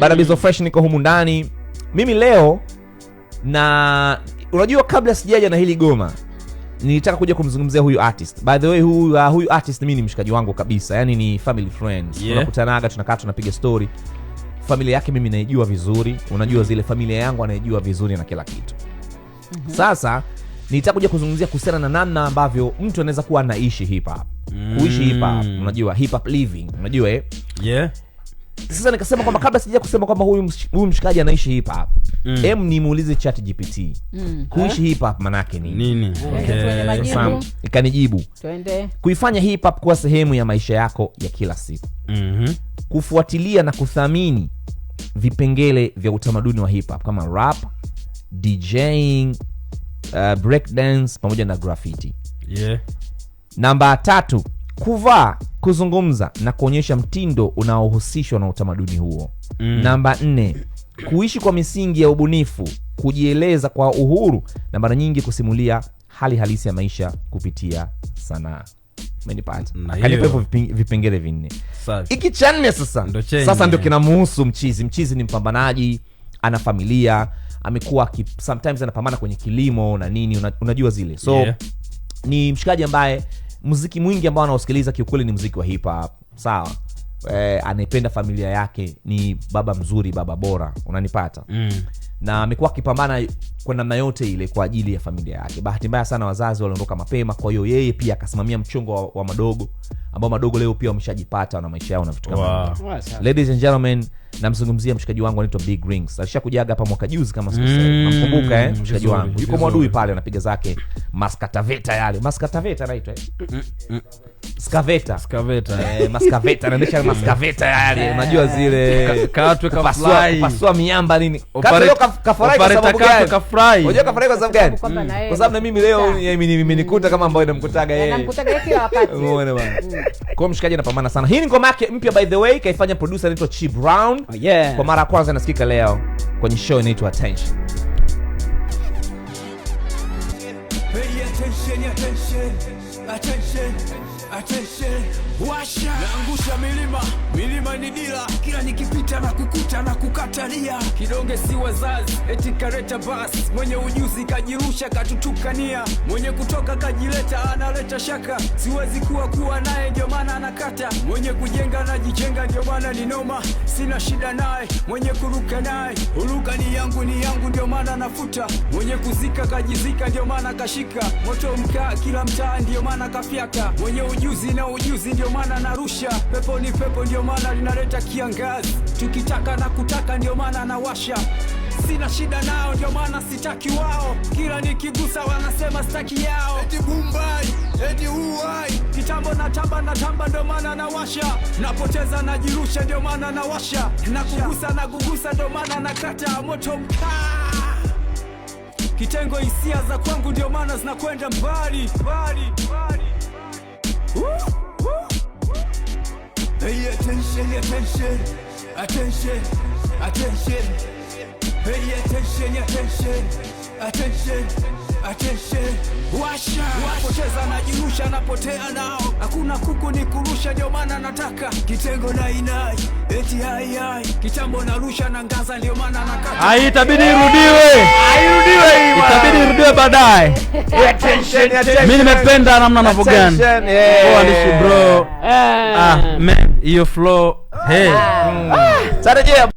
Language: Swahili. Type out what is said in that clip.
Bana Bizo Fresh, niko humu ndani mimi leo, na unajua kabla sijaja na hili goma nilitaka kuja kumzungumzia huyu artist. By the way, huyu artist mimi ni mshikaji wangu kabisa, yani ni family friends. Tunakutanaga, tunakaa, tunapiga story. Familia yake mimi naijua vizuri, unajua zile familia yangu anaijua vizuri na kila kitu. Sasa nilitaka kuja kuzungumzia kuhusiana na namna ambavyo mtu anaweza kuwa anaishi hip hop. Kuishi hip hop, unajua hip hop living, unajua eh? Sasa nikasema kwamba kabla sija kusema kwamba huyu mshikaji anaishi hip hop, nimuulize ChatGPT. Kuishi hip hop maana yake nini? Nini? Tuende majibu. Sasa ikanijibu. Twende. Kuifanya hip hop kuwa sehemu ya maisha yako ya kila siku. Kufuatilia na kuthamini vipengele vya utamaduni wa hip hop kama rap, DJing, breakdance pamoja na graffiti. Namba 3, kuvaa, kuzungumza na kuonyesha mtindo unaohusishwa na utamaduni huo. Namba 4, kuishi kwa misingi ya ubunifu, kujieleza kwa uhuru na mara nyingi kusimulia hali halisi ya maisha kupitia sanaa. Umenipata? Na Akanipa hiyo. hivyo vipengele 4. Safi. Hiki cha 4 sasa. Ndo chenye. Sasa ndio kinamuhusu mchizi. Mchizi ni mpambanaji, ana familia, amekuwa sometimes anapambana kwenye kilimo na nini, unajua zile. Ni mshikaji ambaye muziki mwingi ambao anausikiliza kiukweli ni muziki wa hip hop. Sawa. Anaipenda familia yake, ni baba mzuri, baba bora, unanipata? Na amekuwa akipambana kwa namna yote ile kwa ajili ya familia yake. Bahati mbaya sana wazazi waliondoka mapema, kwa hiyo yeye pia akasimamia mchongo wa madogo, ambao madogo leo pia wameshajipata na maisha yao na vitu kama hivyo. Wow, sawa. Ladies and gentlemen, namzungumzia mshikaji wangu anaitwa Big Rings. Alishakujaga hapa mwaka juzi kama sikosei. Namkumbuka mshikaji wangu. Yuko Mwadui pale anapiga zake maskataveta yale. Maskataveta anaitwa? Skaveta. Skaveta. Maskaveta, anaendesha maskaveta yale. Unajua zile Katwe kafly. kupasua miamba nini? Operate Katwe leo kafurahi kwa operate sababu katwe gani? kafly. Unajua kafurahi kwa sababu gani? Kwamba na yeye Kwa sababu na mimi leo ni imenikuta kama ambayo inamkutaga yeye. Anamkutaga yeye kila wakati. Umeona bwana. Kwa hiyo mshikaji anapambana sana. Hii ni ngoma yake mpya by the way, kaifanya producer anaitwa Chi Brown. Oh, yeah. Kwa mara ya kwanza inasikika leo kwenye show inaitwa Attention. Pay attention, attention, attention, attention. Washa. Naangusha milima, milima ni dila. Kila nikipita na kukuta na kukatalia. Kidonge si wazazi, eti kareta bus. Mwenye ujuzi kajirusha katutukania. Mwenye kutoka kajileta analeta shaka. Siwezi kuwa kuwa naye ndio maana anakata. Mwenye kujenga najijenga ndio maana ni noma. Sina shida naye, mwenye kuruka naye. Huruka ni yangu ni yangu ndio maana nafuta. Mwenye kuzika kajizika ndio maana kashika. Moto mkaa kila mtaa ndio maana kafyaka. Mwenye ujuzi na ujuzi ndio maana narusha. Pepo ni pepo ndio maana linaleta kiangazi. Tukitaka na kutaka ndio maana nawasha. Sina shida nao ndio maana sitaki wao. Kila nikigusa wanasema sitaki yao. Eti Bombay, eti uai. Kitambo na tamba na tamba ndio maana nawasha. Napoteza najirusha ndio maana nawasha. Nakugusa na kugusa ndio maana nakata moto mkaa. Kitengo hisia za kwangu ndio maana zinakwenda mbali, mbali, mbali. Woo, woo. Hey, attention, attention, attention, attention. Hey, attention, attention, attention, attention. Washa. Napoteza najirusha napotea nao. Hakuna kuku ni kurusha ndio maana nataka. Kitengo na inai, eti hai hai. Kitambo narusha na ngaza ndio maana nakata. Ai, itabidi irudiwe. Airudiwe hii bwana. Itabidi irudiwe baadaye. Attention, attention. Mimi nimependa namna anavyogani. Attention, yeah. Poa ndishi bro. Man, hiyo flow. Hey. Sasa rejea.